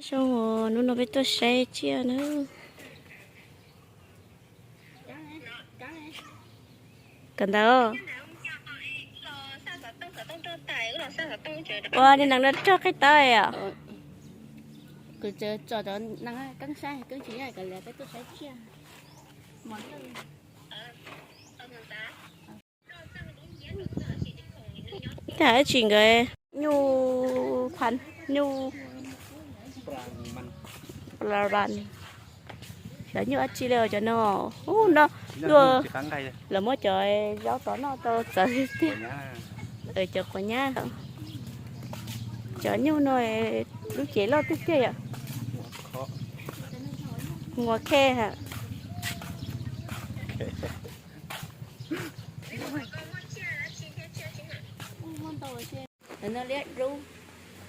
Zoo, hnub no peb tuaj saib tsiaj na. Kawm ntawv. Ua, niag nees no rog qhib tawb os. Tsis nkawd nyuj pha, nyuj pla, xyov nyuj dab tsi li cov no. Ub, no, luaj, lawv muab cov zaub rov noj tau txawv tiag. Cov quav nyab, cov nyuj no lub cev loj tiag tiag yom. Muas khej ha.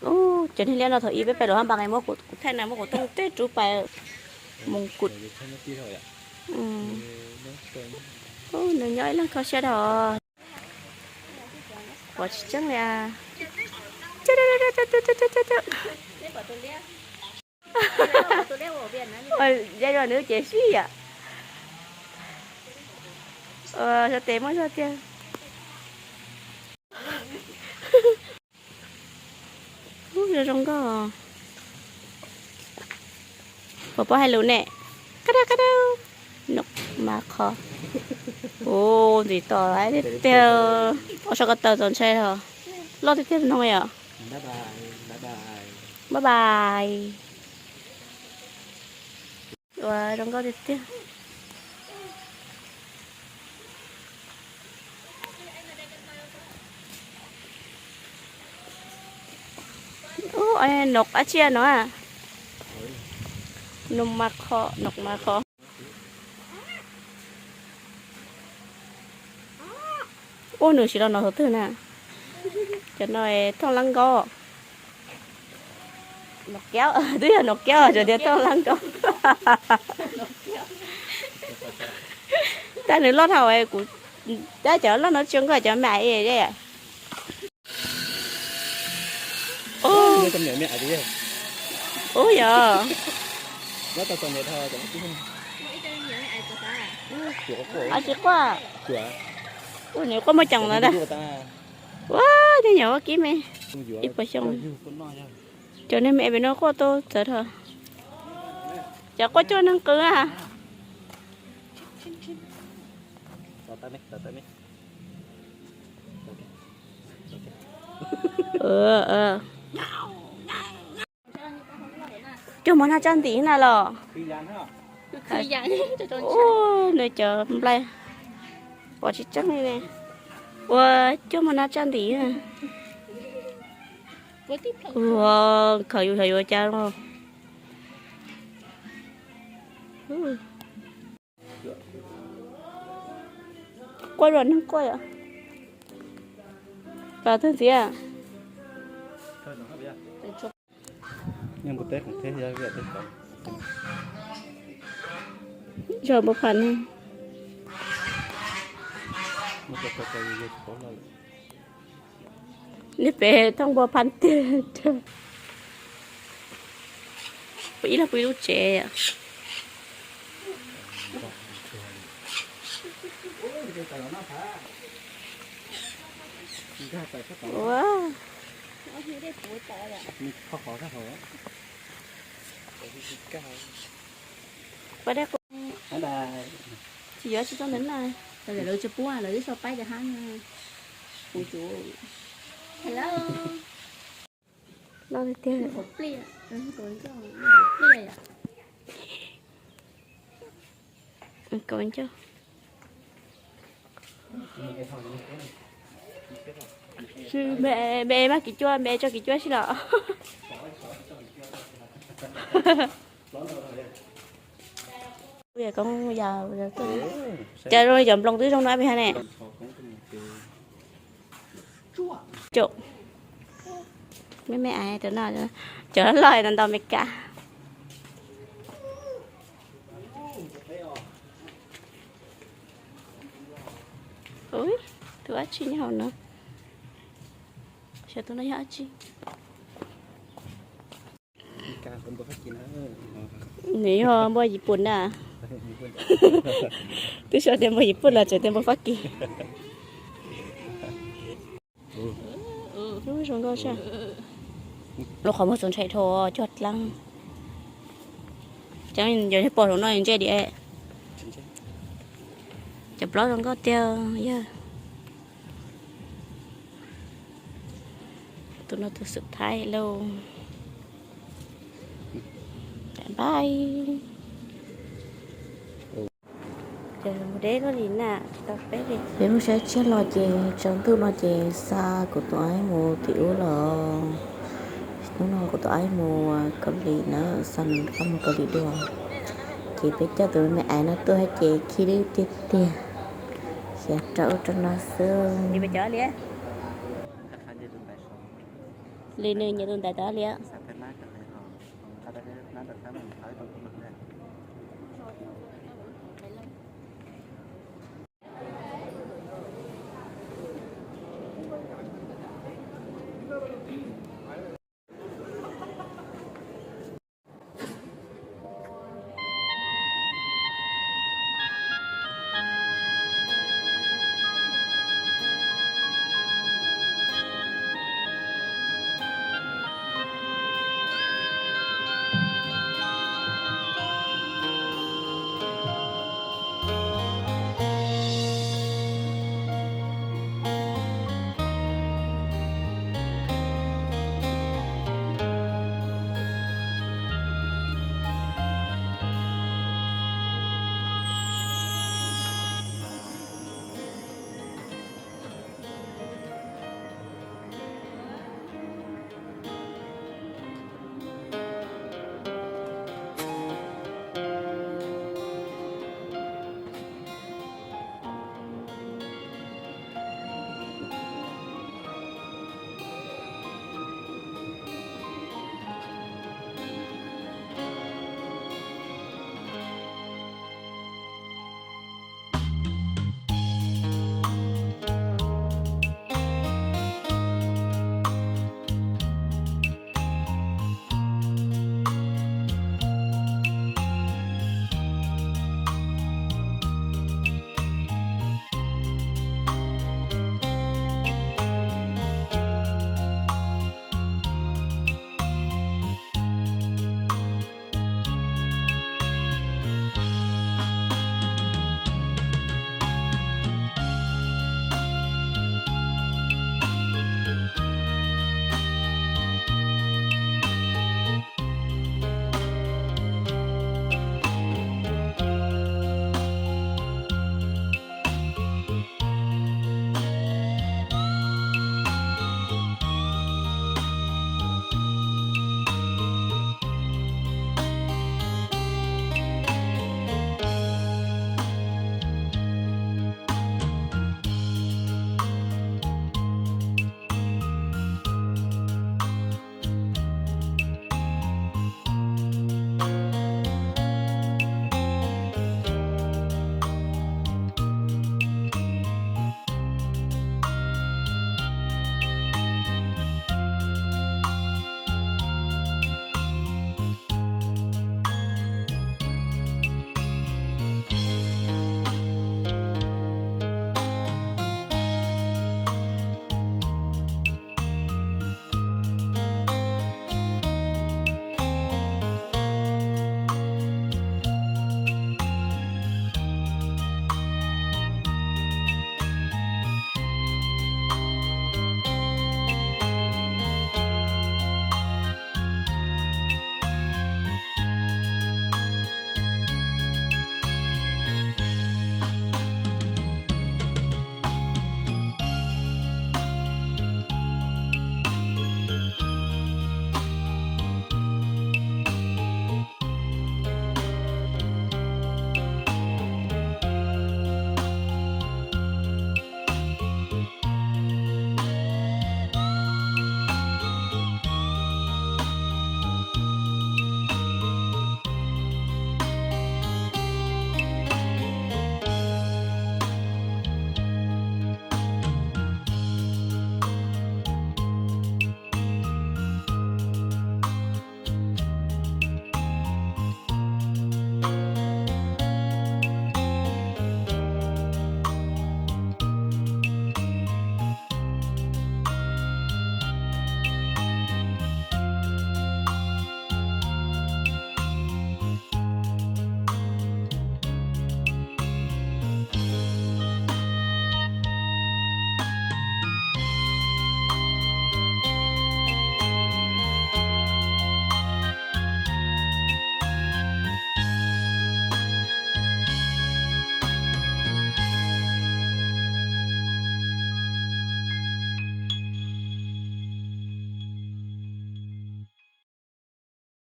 Ub, cov niag liab no thaum ub peb pais luam hab npas es muab kuv thaij na, muab kuv tooj tej rub pais mus kuv. Nws nyob ib leeg kho siab dhau. Quav tsis tseeb li. Ya yog nws ces sib yam. Ua, sab tes muaj zog tiag. Ub, zoo zoo nkauj. Puas paub hais lus ne? Qab dawb qab dawb. Noom mas qhov. Ub, ntxim tos tiag tiag. Ua so ko taw txaus ntshai os. Loj tiag tiag no yom. Bye bye. Ua zoo nkauj tiag tiag. Ub, noom dab tsi no? Noom mas qhov, noom mas qhov. Ub, nws tsis los no thaum twg na. Cov no thooj lab nkaub. Noom kiab, twb yog noom kiab tsuas tias thooj lab nkaub. Tab nws loj dhau kuv, tab cov loj no tsis zoo nkauj cov me ais. Ub yog. Tsis quaj. Ub, nws quaj muaj ceem ntawd. Ua, tej nyuam ua kib me ib puas xyoo. Cov niag me pem no quaj tau txawv dhau. Cov quaj cuag neeg qw a. Cuag mos nag tsaj ntim na los. Ua, nws cov nplai pom tsis tseeb li ne. Ua, cuag mos nag tsaj ntim. Ua, khaws yus xyov yuav cas los. Quaj luaj neeg quaj yom. Pab twg ntxiv? Yog npua phas no. Niag pem thooj npua phas tiag. Peb ib leeg pw ib lub tsev. Ua, tsis yuav tsis tau ntawd na. Lawv tsis pub, lawv twb sau paib tias hab. Hello. Loj tiag tiag. Kaum ncauj. Me, me mas kiv cuab, me tso kiv cuab sib los. Cov zoo li cov nploos twb zoo no peb hab ne. Caum. Me me ais cov no, cov loj loj no ntaus Meskas. Ub, tus dab tsi nyob hauv no? Xyov tus no yog dab tsi. Nws yog npua Yiv Pun na. Twb xav tias npua Yiv Pun los tseem tias npua Fab Kis. Zoo nkauj tshaj. Lub qhov muag txaus ntshai dhau, cuag dlaab. Cov pom zoo no ntse diam. Cov plaub zoo nkauj tiag yog. Tus no tus xub thaib lauj. Bye. Ces mus deb koj li na, tsis tau peb li. Peb mus saib tsiaj los ces tsaus ntuj no ces xa kuv tus aib mus tim ub los. Hnub no kuv tus aib mus Kaus Lim na, xa nws rov qab mus Kaus Lim dua. Ces peb coj tus me aiv no tuaj ces khib dwb tiag tiag. Xyav rau ub rau no xwb. Li nws nyiam tus ntaiv tas li.